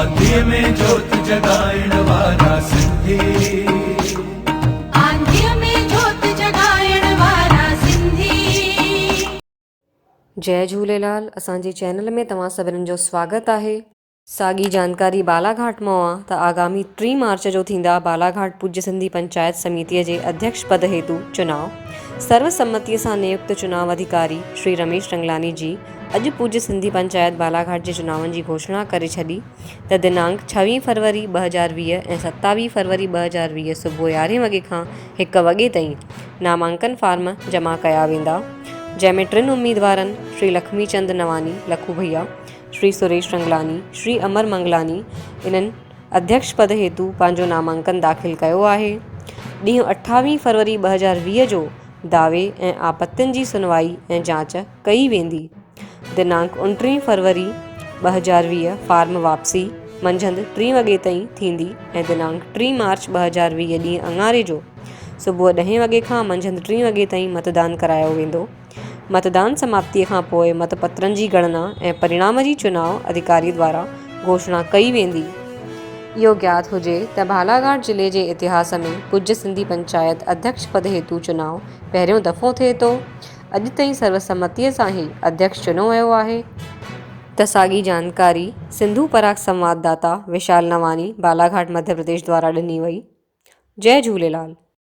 آنڌيء ۾ جوت جڳائڻ وارا سنڌي. آنڌيء ۾ جوت جڳائڻ وارا سنڌي. جئي جهوليلال اسان جي چينل ۾ توهان سڀني جو سواگت آهي. ساڳي جانڪاري بالاگهاٽ مان آ ته آگامي ٽي مارچ جو ٿيندا بالاگهاٽ پوڄ سنڌي پنچائت سميتيء جي اڌيڪش پد هيتو چناء سرو سمتيء سان نيوڪت چناء اڌيڪاري شري رميش رنگلاني جي اڄ پوڄ سنڌي پنچائت بالاگهاٽ جي چناون جي گهوشڻا ڪري ڇڏي ته دنانڪ ڇويهه فروري 2020 ۽ 27 فروري 2020 صبح يارهين وڳي کان هڪ وڳي تائين نامانڪن فارم جمع ڪيا ويندا جنهن ۾ ٽن اميدوارن شري لکمي چند نواني، لکو ڀئيا، شري سريش رنگلاني، شري امر منگلاني انهن اڌيڪش پد هيتو پنهنجو نامانڪن داخل ڪيو آهي. ڏينهن اٺاويهه فروري 2020 جو دعوي ۽ آپتين جي سنوائي ۽ جاچ ڪئي ويندي. دنانڪ اڻٽيهه فروري 2020 فارم واپسي منجهند ٽين وڳي تائين ٿيندي ۽ دنانڪ ٽي مارچ 2020 ڏينهن اڱاري جو صبح ڏهين وڳي کان منجهند ٽين وڳي تائين متدان ڪرايو ويندو. متدان سماپتيء کان پوء مت پترن جي ڳڻنا ۽ پرڻام جي چناء اڌيڪاري دوارا گهوشڻا ڪئي ويندي. اهو گيات هجي ته ڀالاگهاٽ ضلعي جي اتهاس ۾ پوڄ سنڌي پنچائت اڌيڪش پد هيتو چناء پهريون دفعو ٿئي ٿو. اڄ تائين سروسمتيء سان هي اڌيڪش چنو ويو آهي. ته ساڳي جانڪاري سنڌو پراگ سنوادداتا وشال نواني بالاگهاٽ مڌيه پرديش دوارا ڏني وئي. جئي جهوليلال.